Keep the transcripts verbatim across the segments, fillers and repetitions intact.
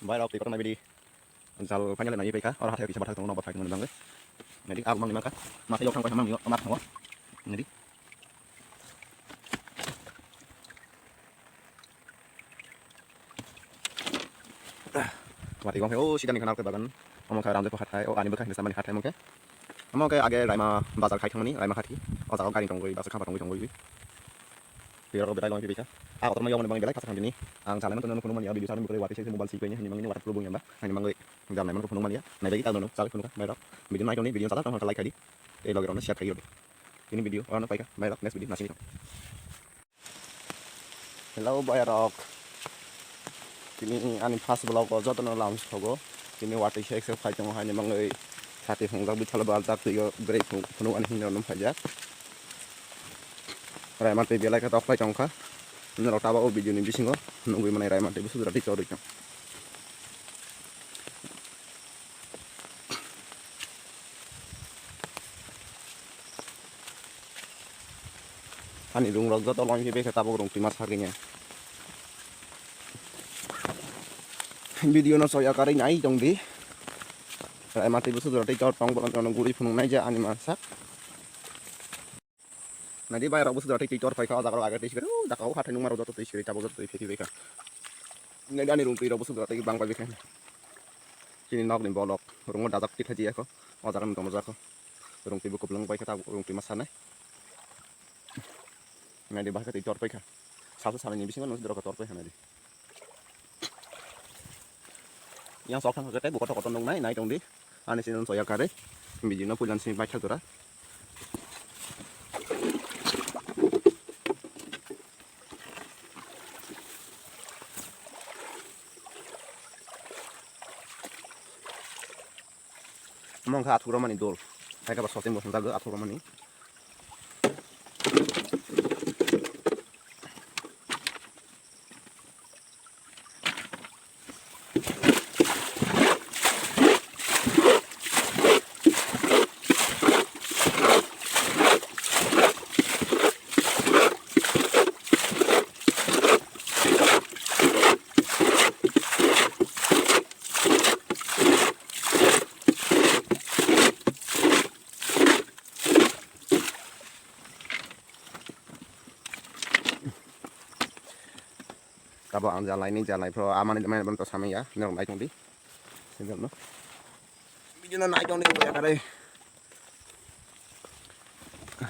Bai rok twi kotor nai bidi. Jal final nai paikha. Oro hathai kisa bathak tongo, nok bathak tongo nang. Nai di, ak mang ni mangkha. Masa yok thang pai hamang ni, mak thango. Nai di. Mati gong khe o sida ni khana bagan. Omo khe Ramjepur hathai, o ani bwkha hinwi samani hathai omo khe. Omo khe age Raima bazar khai thangmani, Raima hathi. O jaga gari tongwi, bus kha tongwi tongwi. Twi rok bedai longwi phaikha. A kotor ma yokmani bagwi belai khachang bini. Ang chalai manthono phunukmani, a video sani bwkhwlwi watwi se mobile si paini hani mangni water proof bung yamba. Hani mangwi jal nai mano phunukmani ya. Nai bagwi tak dono, chalai phunukha, mai rok. Video nai tongni, video chalak tongkha like khai di. Tei logi rokno share khai di. Tini video orano paikha, mai rok next video nasi thang. Hello, boy rok. Tini ani first vlog o jotono lam sogo. Tini watwi sek sek phai tongo, haini mangwi sati phungjak, bithal barjak, twiyo bwrwi phunuk ani hinwi rwno phaijak. Raima twi belai khe tok phai tongkha. Norok tabuk o video ni bisingo nugwi manai Raima twi bwswk jora twi chorwi tong. Ani rung rok joto longwi khe tabuk rung twima sagini. Video no soya karwi nai tong di. Raima twi bwswk jora tei chor tong, borok no guri phunuk nai je ani mansak. Nai di bai rok bwswk jora tei twi chor paikha, o jaga rok age twi sikiri, o jaga o hathai nungma rok joto twi sikiri, tabuk joto twi pheki baikha. Nai di ani rung twi rok bwswk jora tei bang bai baikha. Chini nok ni bolok rung o dajak tikha jiyakho, o jaga ni tongma jakho. Rung twi bo kwplwng bai khe tabuk rung twi ma sanai. Nai di bahai khe twi chor paikha. Salsa salai ni bisingo nung si dorok chor paikha nai di. Yang sok thang khe tei bo kotor kotor nung nai, nai tong di. Ani chini soya karwi. Video no puila sini bai kha jora. Omo wngkha athuk romani dol. Hai khe ba socheng bo hwnjagwi athuk romani. Tabuk ang jalai ni jalai phro amani mani bono to samaya norok nai tong di. Sejak no video no nai tong di ya kare.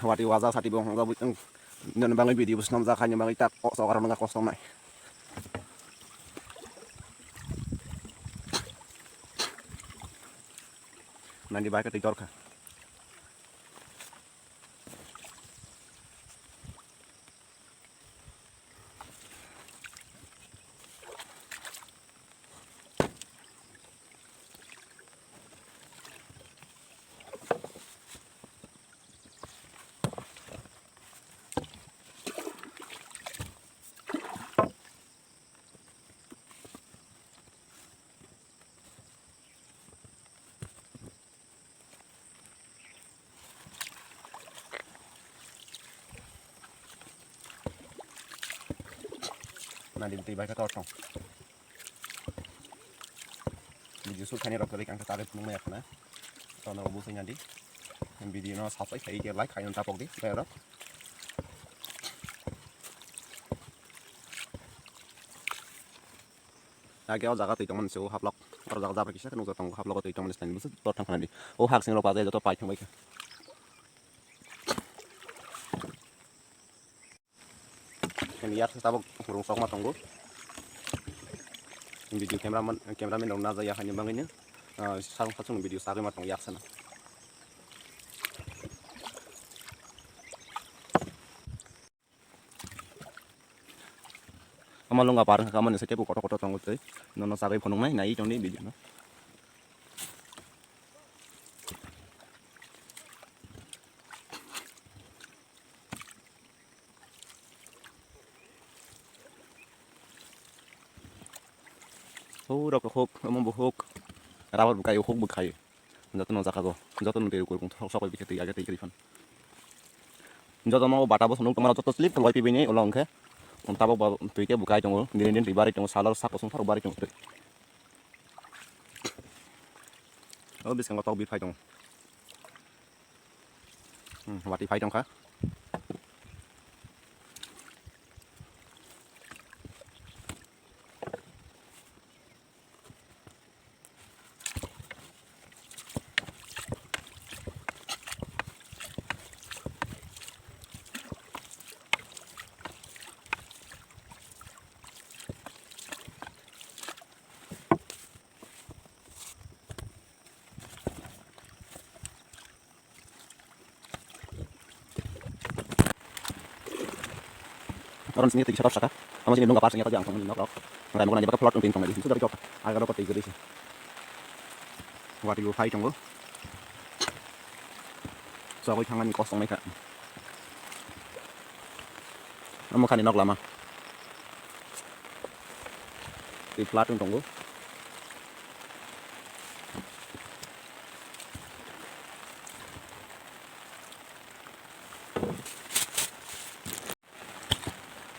Wati waja sati bo hongja bui tong. Nini bangwi video bo swnam jak haini bangwi tak o sogar nang kosto nai. Nani bai ka twi dorkha. Nadi twi bai khe tor tong. Video shoot khainai rok kwrwi khe ang khe tagwi phunukmaya khna. Tono bo soi nadi. Video no subscribe khai khe like khaina tapok di, bai rok. Age o jaga twi tongmani se o haplok. O jaga jabra kisa khe nukjak tongo, haplogo twi tongmani se tini bwswk tor thang kha nadi. O haksing rok bajai joto pai thang bai kha. Khe ni yak tabuk hurung sokma tongo. Video camera man, camera man rok naja ya hani bangwi no, ah, sal khachung video sagwi ma tongo yak sana. Ama lunga par wngkha, amani se teibo kotor kotor tongo tei nono sagwi phunuknai nai tongdi video no. Hurok huk, omo bo huk, rabar bo kaio, huk bo khai. Jotono jaka go, jotono twi rukur kung thok sok bai bikhe twi age twi kwrwi phan. Jotono bata bo sonok tongmano joto slip khe loi pibini ulo hwnkhe. Tabok ba twi khe bo kai tongo, dini din twi bari tongo, salo sak kosong tharo bari tongo twi. O biskango tok bi phai tongo. Hmm, watwi phai tongkha. Oro sini twi sarap saka. Amo sini nungga par sini tadi ang tongmani nok rok. Ngai mokna jebak plot tong tong ngai. Sudah jok. Aga rok twi gari. Watwi bo phai tongo. Sogwi thangmani kos tong naikha. Amo khani nok lama. Twi plot tong tongo.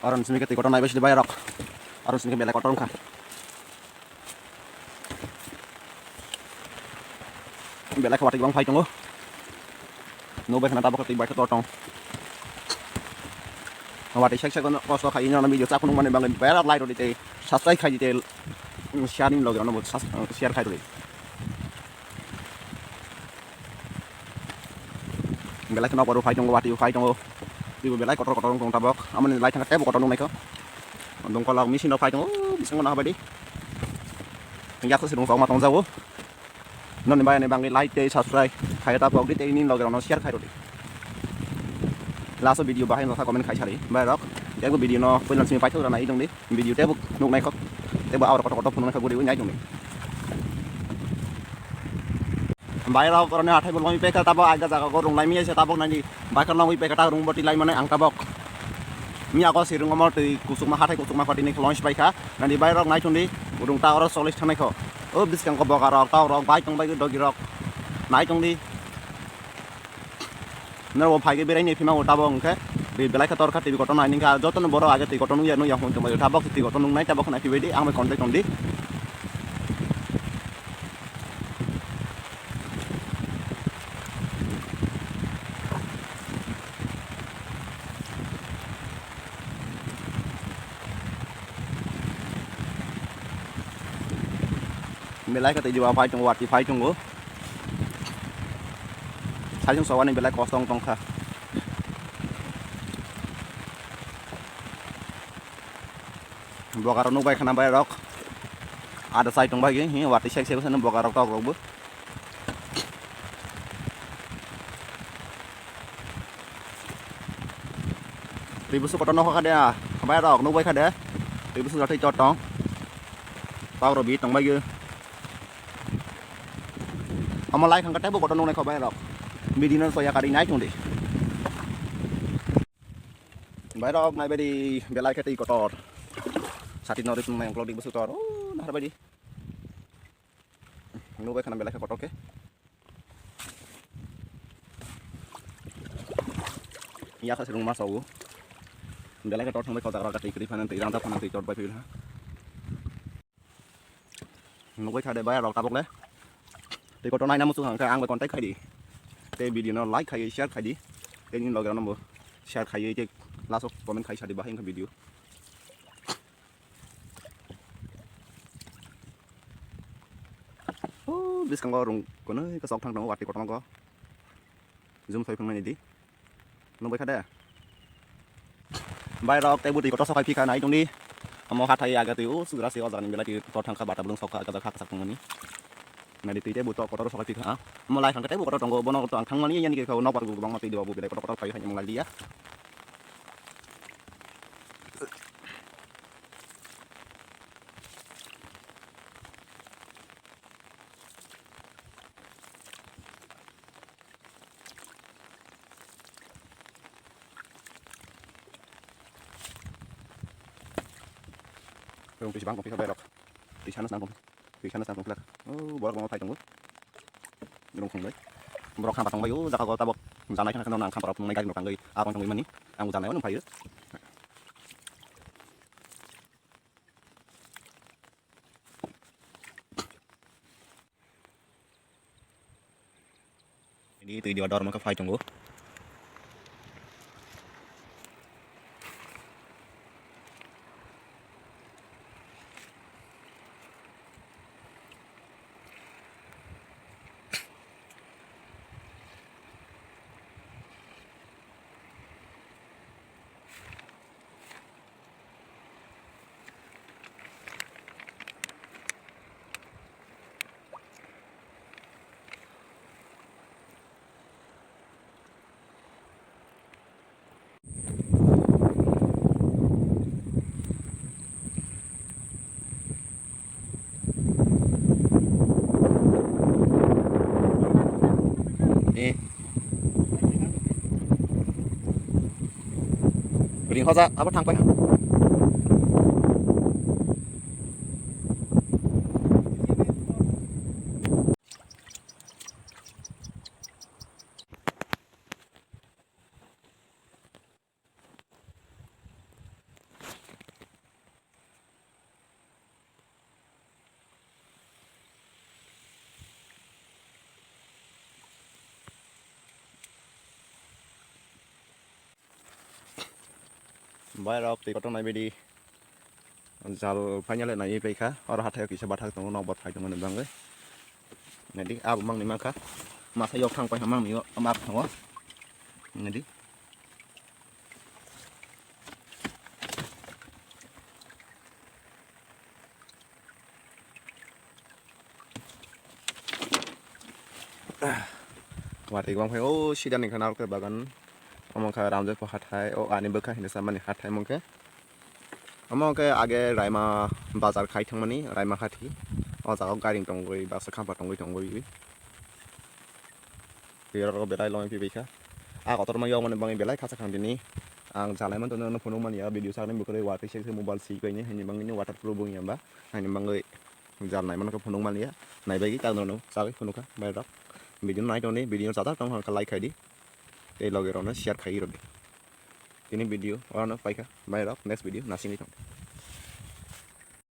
Oro simi khe twi kotor nai bai sidi bai rok. Oro simi khe belai kotor wngkha. Belai khe watwi kwbang phai tongo. Nukbai khana tabuk twi bai khe kotor tong. Watwi sek sek no kosto khai no video chakung mani bangwi belai like rodi tei subscribe khai di tei, mm, share ni logi rok no bo subs-, share khai rodi. Belai kheno borok phai tongo, watwi phai tongo. Twibo belai kotor kotor wng tong tabok. Amoni lai thangkhe teibo kotor nung naikho. Dongkolok machine rok phai tongo, o bisingo nahabadi. Yakho sirung kok ma tongjago. Noni bai ani bangwi like tei subscribe khai tabok di tei nini loge rokno share khai rodi. Last o video bahai no sa comment khai sari. Bai rok, teibo video no puila simi paithok rana idong di. Video teibo nuk naikho. Teibo aor kotor kotor phunuk naikho guri nai tongdi. Bai rok oroni hathai bo longwi pekha tabok aga jaga go rung lai miya se tabok nani bai kha longwi pekha ta rung boti lai mane ang tabok. Miya go sirung omo twi kusukma hathai kusukma koti ni khlong sipaikha nani bai rok nai tongdi rung ta oro cholish thanai kho. O biskang ko boga rok ta rok bai tong bai dogi rok nai tongdi. Norok bo phaikhe berai ni phima o tabok hwnkhe twi belai khe torkha twi kotor nai ningkha jotono borok age twi kotor nungya nungya hwn tongbaio tabok twi kotor nungnai tabok khwnai phaibaidi ang bai contact tongdi. Belai khe twi diba phai tongo watwi phai tongo. Saichung sogani belai kosto wng tongkha. Bogarok nukbai khana bai rok. Ada sai tongbai hi watwi sek sek sano bogarok tok rokbo. Twi busu kotor nokha kha de bai rok nukbai kha de. Twi busu jatwi chot tong. Tok rok bi tongbai gwi. Omo lai khangkhe teibo kotor nuknai kho bai rok. Bidino soya kari nai tongdi. Bai rok nai badi belai khe twi kotor. Sati nori tung nai uklok di busu tor. O nahar badi. Nukbai khana belai khe kotor khe. Yakha se rung ma sawo. Belai khe tor thangbai kho jagra twi kri phana twi rang ta phana twi tor bai phila. Nugwi kha de bai rok tabok le. Tei kotor naina muchung hangkhe ang bai contact khai di. Tei video no like khai share khai di. Tei nini loge rok no bo share khai tei last o comment khai sa di bahai wngkha video. O biskango rung kwnwi kwchak thang tongo watwi kotorma go. Zoom soi phang nai di. Nugwi kha de. Bai rok tei bwtwi kotor sokai phikha nai tongdi. Omo hathai aga twi o sugra se o jaga ni belai twi kotor thangkha bata bwlwng sokha aga jak hakha sak tongmani. Nai di twi tei bwtwi kotor sokai phikha. Omo lai thangkha tei bo kotor tongo bono to ang thangmani yani khe nok bar bo bangma twi diba bo belai kotor kotor phai hai mung lai liya. Rung twi bang tongkha berok. Twi sana sana tongkha. Twi sana sana tongkha. Oh, borok bangma phai tongo. Rung khong bai. Borok khamba tong bai o jaga go tabok. Janai khana khana nang khamba rok nang gari no tangwi. Abang tongwi mani. Ang janai o nang phai o. Twi Di twi diba dor mangkha phai tongo. Eh. Ring hoja, abo thang pai ha. Bai rok twi kotor nai bidi. Jal phaina le nai paikha. Oro hathai o kisa bathak tongo, nokbar phai tongmani bagwi. Naidi, abo mangni mankha. Masa yok thang paikha mangni o, mak thango. Naidi. Watwi wngkha o sida ni khe narwkhe bagan. Omo khe Ramjapur hathai, o ani bwkha hinwi samani hathai omo khe. Omo khe age Raima bazar khai thangmani, Raima hathi. O jaga o gari tongwi, baksa khampa tongwi tongwi. Twi rok belai longwi phibikha. A kotorma yokmani bagwi belai khacha khang tini. Ang jalai man tonwi phunuk manya, video sakni bwkrwi watwi se se mobile si kaini, haini bagwini waterproof wngya ba, haini bagwi jal nai mano khe phunuk manya. Naibaigwi tak nono chagwi phunukha bai rok. Video nai tongdi, video chajak tong kha like khaidi. Tei logi rokno share khai rwdi. Tini video orano paikha bai rok, next video nasingwi tong.